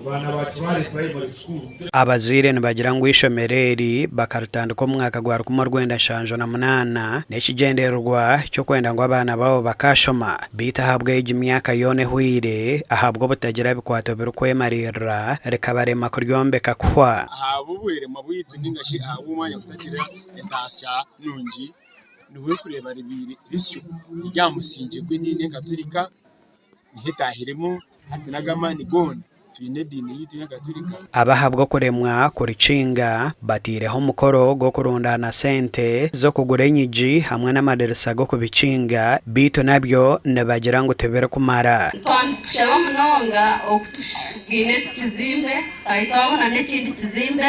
Abaana ba Kibaale Primary School. Abazaire nibagira ngu eishomero eri bakaritandika omu mwaka gwa 1978 n'ekigyendererwa ky'okwenda ngu abaana baabo bakaashoma beitu ahabw'egi myaka yoona ehweire ahabw'obutagira bikwato birikwemariirira rikabarema kuryombeka kuhwa. Ahabw'obweremwa bwaitu nainga shi ahabw'omwanya kutagira entaasya nungi, nibwo orikureeba ribaire risyo riri aha musingye gw'ediini enkaturika. Niho etaahiremu hati n'ag'amaani goona twine ediini yaitu y'Akaturika. Aba ahabw'okuremwa kurikinga, bataireho omukoro gw'okurundaana sente z'okugura enyigi hamwe n'amadirisa g'okubikinga beitu nabyo nibagira ngu tibirikumara. Nitushaba munonga oku tugaine eki kizimbe kandi twabona n'ekindi kizimbe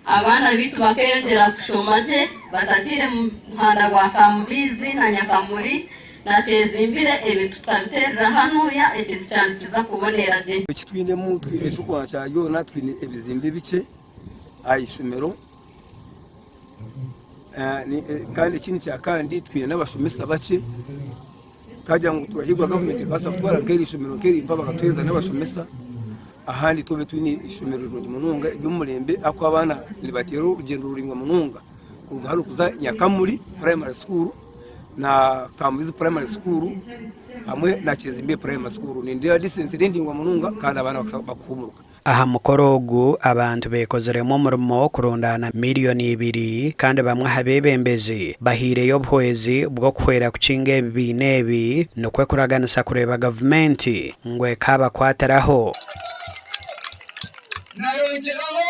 abaana baitu bakeyongyera kushoma gye batataire muhanda gwa Kamubiizi na Nyakamuri. Na kyezimbire ebintu tukabiteerera hanuya, ekintu kyaba nikiza kubonera gye. Eki twinemu twine eky'okubanza kya byona twine ebizimbe bikye aha ishomero kandi ekindi kya kandi twine n'abashomesa bakye twagira ngu turahigwa gavumenti ekabaasa kutwara nk'eri ishomero nk'eri mpa bakatuheereza n'abashomesa ahandi tube twine ishomero rirungi munonga ery'omurembe ahakuba abaana nibateera orugyendo ruraingwa munonga kuruga hanu kuza Nyakamuri primary school. na Kambuzi Primary School hamwe na Kyezimbe Primary School. Nindeeba distance eri ndaingwa munonga kandi abaana bakuhumuruka. Aha mukoro ogu, abantu beekoziremu omurimo kurundaana miriyoni ibiri kandi bamwe aha beebembezi bahaireyo obuhwezi bw'okuhwera kukinga ebibiina ebi nikwo kuraganisa kureeba gavumenti ngu ekaabakwatiraho. Nayongyeraho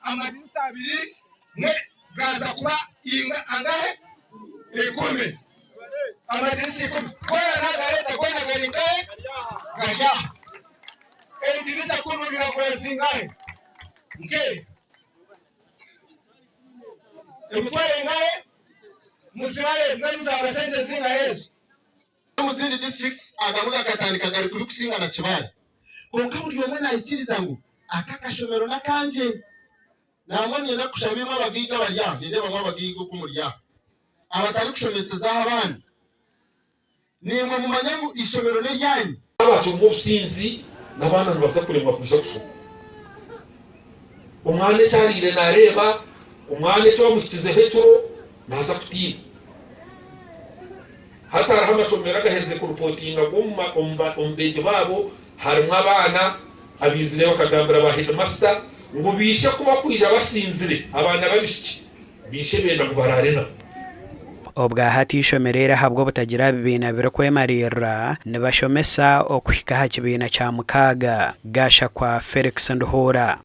amadirisa abiri mwe gaaza kuba angahe? Ikumi. Amadirisa ikumi goona nagareeta goona gari nkahe? Gari aha. Edirisa kunu riragura zingahe? Nke emitwaro engahe? Muzibare mbwenu zaaba sente zingahe ezo? Omu zindi districts agamwe gakatandika gari kubi kusinga na Kibaale. Kwonka buri omwe naikiriza ngu aka akashomero n'akangye. Nangwa niinyenda kushaba imwe abagaiga abari aha, nindeebamu abagaiga oku muri aha, abatarikushomeseza aha abaana, naimwe mumanye ngu eishomero n'eryanyu. Haaba hakirimu obusinzi, n'abaana nibaza kuremwa kwija kushoma. Omwana eki ariire naareeba, omwana eki bamuhikizeho ekiro naaza kutiina. Hati hariho amashomero agaherize kuripotinga ngu omu beegi baabo harimu abaana abaizire bakagambira ba hedimasita ngu baishe ku bakwija basinzire abaana b'abaishiki baishe benda ngu baraare nabo. Obwa hati eishomero eri ahabw'obutagira bibiina birikwemariirira nibashomesa okuhika aha kibiina kya mukaaga. Gashakwa Felix Nduhuura.